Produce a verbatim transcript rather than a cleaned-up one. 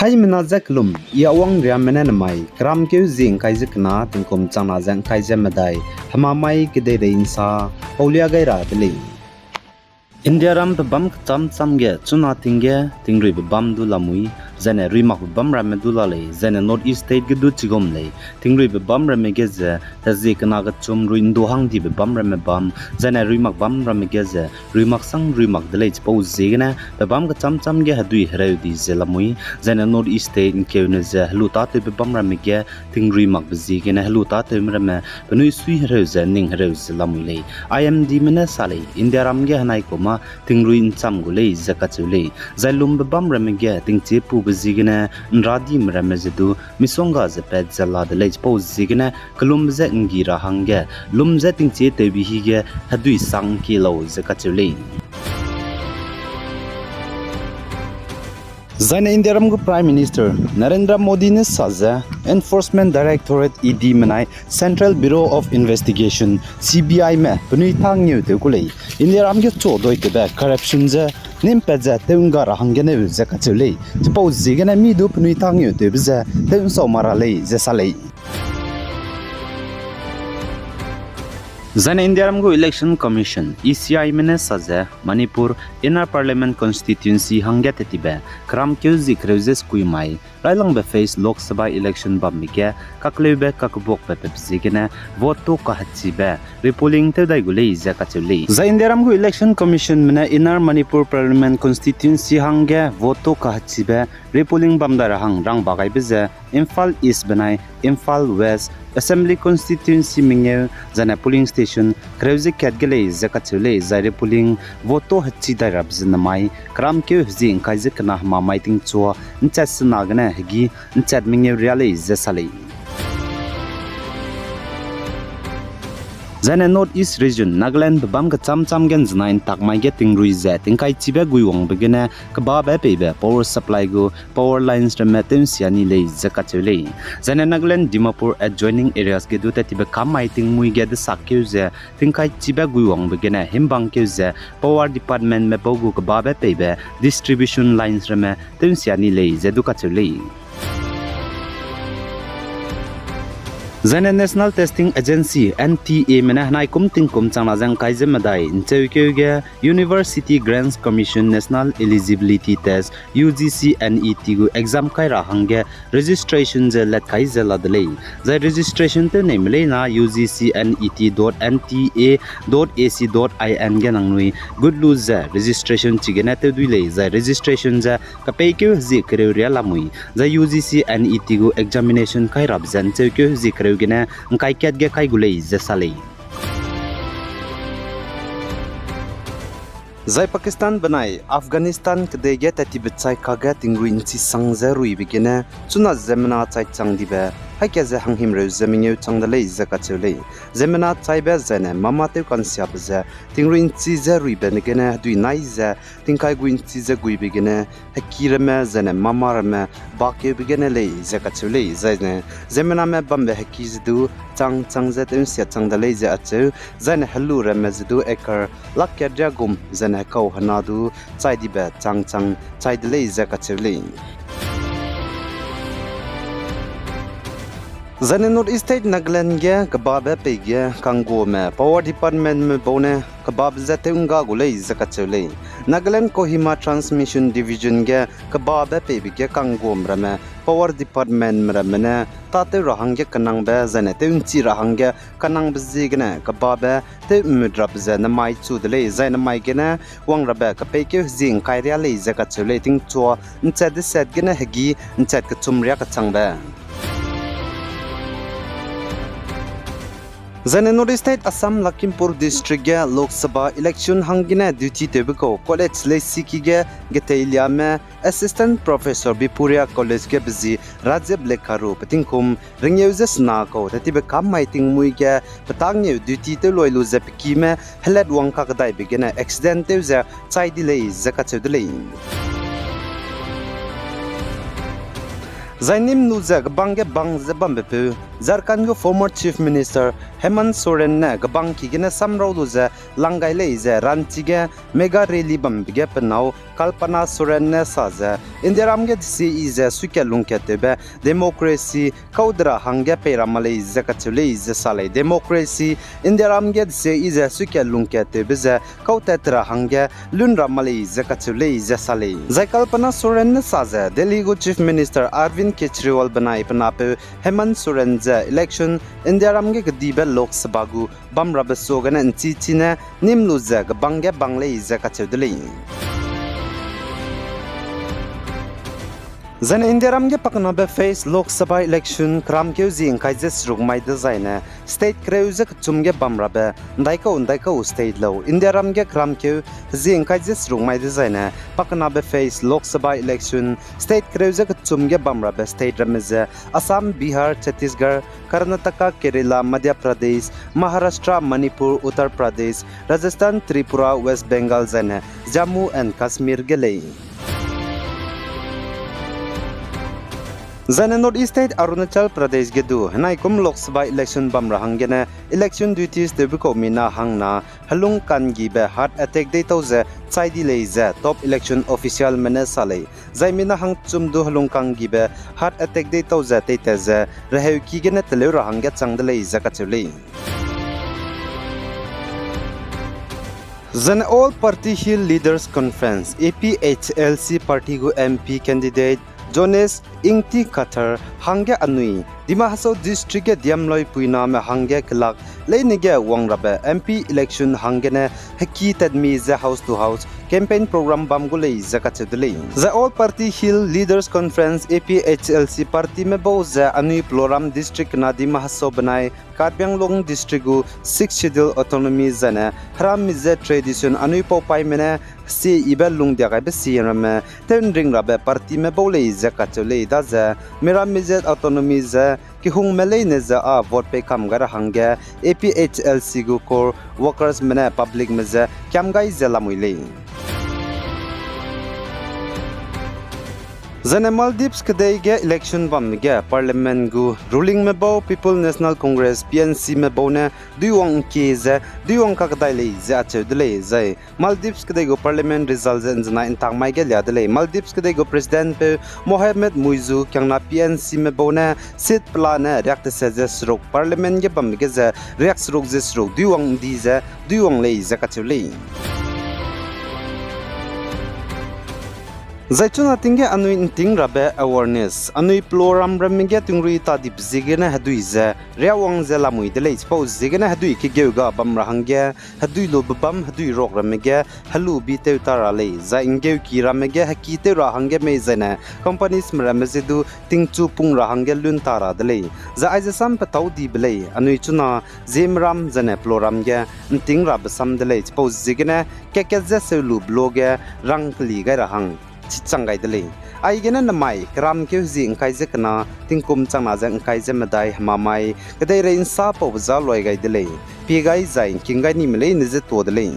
Haimena je kelum, I Awang Riamme ne nemai keramkeu zie ’ngkai ze kena tingkum changna ze ’ngkai ze medai, hemamai kedeirei ’nsa paulia gai ra de lei. Indiaram pebâm kechâm châm ge chuna ting ge tingruibe bâm du lamui, zaine ruimakbe bâm ramme du la lei, zaine North East State ge du chigum lei, tingruibe bâm ramme ge ze hezie kena kechum rui ’ndu hang dibe bâm ramme bam, zaine ruimak bâm ramme ge ze ruimak sang ruimak de lei chipau ziegene pebâm kechâm châm ge hedui hereu di ze lamui, zaine North East State ’ngkeune ze helu tâtewbe bâm ramme ge tingruimakbe ziegene helu tâtewme ramme penui sui hereu ze ning hereu ze lamui lei. I M Dme ne sa lei, Indiaram ge henai ku mâ tingrui ’ncham gu lei ze kacheu lei. Zai lumbe bâm ramme ge tingchiepube ziegene ’nradime ramme ze du misongga ze pat ze la de lei chipau ziegene kelumbe je ’nggi ra hangge lum ze tingchietewbe hige hedui sang ’ngkie lau ze kacheu lei. Zaine Indiaram gu Prime Minister Narendra Modi ne sa ze Enforcement Directorate, E D menai Central Bureau of Investigation, C B Ime penui tâ ngeutew ku lei. Indiaram ge chu doitewbe corruption ze nîmpat ze tew ’ngga ra hangge neu ze kacheu lei. Chipau ziegene mi du penui tâ ngeutewbe ze tew ’nsau ma ra lei ze sa lei. Zaine Indiaram gu Election Commission, E C Ime ne sa ze Manipur Inner Parliament Constituency hangge tettibe keramkeu zie kereu ze sekui mai railangbe phase Lok Sabha election bambe ge kakleube kakbuakbe pep ziegene vote to kahechibe repolling tew dai gu lei ze kacheu lei. Zai Indiaram gu Election Commissionme ne Inner Manipur Parliament Constituency hangge vote to kahechibe repolling bam dai ra hang rang ba gaibe ze Imphal East benai Imphal West Assembly Constituency mengeu zaine polling station kereu ze kat ge lei ze kacheu lei, zai repolling vote to hechi dai rabe ze nemai keramkeu hezie ’ngkai ze kena hemamai tingchua ’nchat sena gene hegî ’nchat mengeu riâ lei ze sa lei. Zaine North East Region, Nagaland pebâm kechâm châm ge ’nzenai ’ntak mai ge tingrui ze tingkaichibe guiwangbe gene kebabe peibe power supply gu power lines ramme tew ’nsia ni lei ze kacheu lei. Zaine Nagaland Dimapur adjoining areas ge du tettibe kam mai tingmui ge desakkeu ze tingkaichibe guiwangbe gene himbangkeu ze power departmentme bau gu kebabe peibe distribution lines ramme tew ’nsia ni lei ze du kacheu lei. Zaine National Testing Agency, N T Ame ne henai kum tingkum changna ze ’ngkai ze medai ’ncheukeu ge University Grants Commission National Eligibility Test, U G C NET gu exam kai ra hangge registration ze let kai ze la de lei. Zai registration tewneime leina U G C net dot N T A dot A C dot I N ge nangnui gut lu ze registration chigene tew dui lei, zai registration ze kepeikeu hezie kereu riâ lamui, zai U G C net gu examination kai rabe ze ’ncheukeu hezie kereu gene ’ngkai kat ge kai gu lei ze sa lei. Zai Pakistan benai Afghanistan kedei ge tattibe chai kage tingrui ’nchi sang ze ruibe gene chuna ziemmena chai chang dibe haî ka ze hanghimreu ze mengeu chang de lei ze kacheu lei. Ziemmena chaibe zaine mama tew ka'nsiabe ze tingrui ’nchi ze ruibe gene hedui nai ze tingkai gui ’nchi ze guibe gene heki ramme zaine mama ramme bakeube gene lei ze kacheu lei. Zaine ziemmename bambe heki ze du chang chang ze tew ’nsia chang de lei ze acheu, zaine helu ramme ze du acre lak kat riagum zaine hekau hena du chai dibe chang chang chai de lei ze kacheu lei. Zaine North East State Nagaland ge kebabe pei ge kangguame Power Departmentme bau ne kebabe ze tew ’ngga gu lei ze kacheu lei. Nagaland Kohima Transmission Division ge kebabe peibe ge kangguam ramme Power Departmentme ramme ne tâtew ra hangge kenangbe zaine tew ’nchi ra hangge kenangbe ziegene kebabe tew ’mmut rabe ze nemai chu de lei, zai nemai gene wang rabe kepeikeu hezie ’ngkai riâ lei ze kacheu lei. Tingchua ’nchat deset gene hegî ’nchat kechum riâ kechangbe. Zaine North East State Assam Lakhimpur District ge Lok Sabha election hanggene duty tewbe kau college leisiki ge geteiliame Assistant Professor Bipuria College ge bezi Rajib Lekharu pe tingkum rengeu ze sena kau tattibe kam mai tingmui ge petâ ngeu duty tew loi lu ze pe kime helat wang kakdaibe gene accident tew ze chai di lei ze kacheu de lei. Zai nîm lu ze kebang ge bang ze bambepeu Jharkhand gu former Chief Minister Hemant Soren ne kebangki gene samrau lu ze lang gai lei ze Ranchi ge mega rally bambe ge pe nâu Kalpana Soren ne sa ze Indiaram ge desie i ze suikat lungkattewbe democracy kau de ra hangge pei ra ma lei ze kacheu lei ze sa lei. Democracy Indiaram ge desie i ze suikat lungkattewbe ze kau tat ra hangge lun ra ma lei ze kacheu lei ze sa lei. Zai Kalpana Soren ne sa ze Delhi gu Chief Minister Arvind Kejriwal benai pe napeu Hemant Soren ze election Indiaram ge kedibe Lok Sabha gu bam rabe suagene ’nchichi ne nîm lu ze kebang ge bang lei ze kacheu de lei. Zaine Indiaram ge pakenabe phase Lok Sabha election keramkeu zie ’ngkai ze seruk mai dezaine state kereu ze kechum ge bam rabe ’ndaikau ’ndaikau state lau. Indiaram ge keramkeu hezie ’ngkai ze seruk mai dezaine pakenabe phase Lok Sabha election state kereu ze kechum ge bam rabe state ramme ze Assam, Bihar, Chhattisgarh, Karnataka, Kerala, Madhya Pradesh, Maharashtra, Manipur, Uttar Pradesh, Rajasthan, Tripura, West Bengal zaine Jammu and Kashmir ge lei. Zaine North East State Arunachal Pradesh ge du henaikum Lok Sabha election bam ra hanggene election duties tewbe kau mina hangna helungkanggibe heart attack deitau ze chai di lei ze top election officialme ne sa lei. Zai mina hangchum du helungkanggibe heart attack deitau ze teitat ze reheuki gene teleu ra hangge chang de lei ze kacheu lei. Zaine All Party Hill Leaders Conference, A P H L C party gu M P candidate Jones Ingti Kathar hangge anui Dima Hasao District ge Diamloi puiname hangge kelak leine ge wang rabe M P election hanggene heki tatmi ze house to house campaign program bam gu lei ze kacheu de lei. Zai All Party Hill Leaders Conference, A P H L C partyme bau ze anui Ploram District kena Dima Hasao benai Karbi Anglong District gu Sixth Schedule Autonomy zaine heram mi ze tradition anui paupaime ne sie ibe lungdia gaibe siramme tewnring rabe partyme bau lei ze kacheu lei. Daze miram mi ze autonomy ze kehungme leine ze â vote pei kam gai ra hangge A P H L C gu core workersme ne publicme ze kiam gai ze lamui lei. Zaine Maldives kedei ge election bambe ge parliament gu rulingme bau People National Congress, P N Cme bau ne duiwang ’ngkie ze duiwang kakdai lei ze acheu de lei. Zai Maldives kedei gu parliament result ze ’nzenai ’ntak mai ge lia de lei. Maldives kedei gu presidentpeu Mohamed Muizzu kiangna P N Cme bau ne seat pelane riak teset ze seruk, parliament ge bambe ge ze riak seruk ze seruk duiwang ’ndi ze duiwang lei ze kacheu lei. Zai chuna ting ge anui ’nting rabe awareness, anui Ploram ramme ge tingrui tadibe ziegene hedui ze riawang ze lamui de lei. Chipau ziegene hedui kegeu ga bam ra hangge hedui lube bam hedui rok ramme ge helu bi tew ta ra lei. Zai ’nggeuki ramme ge heki tew ra hangge mei zaine companiesme ramme ze du tingchu pung ra hangge lun ta ra de lei. Zai aize sam petâu dibe lei, anui chuna Zeme ram zaine Ploram ge ’nting rabe sam de lei. Chipau ziegene kat-kat ze seu lube lo ge rang keli gai ra hang chichang gai de lei. Aigene nemai keramkeu hezie ’ngkai ze kena tingkum changna ze ’ngkai ze medai hemamai kedeirei ’nsa paube za loi gai de lei. Pie gai zai ’ngking gai nime leine je tuâ de lei.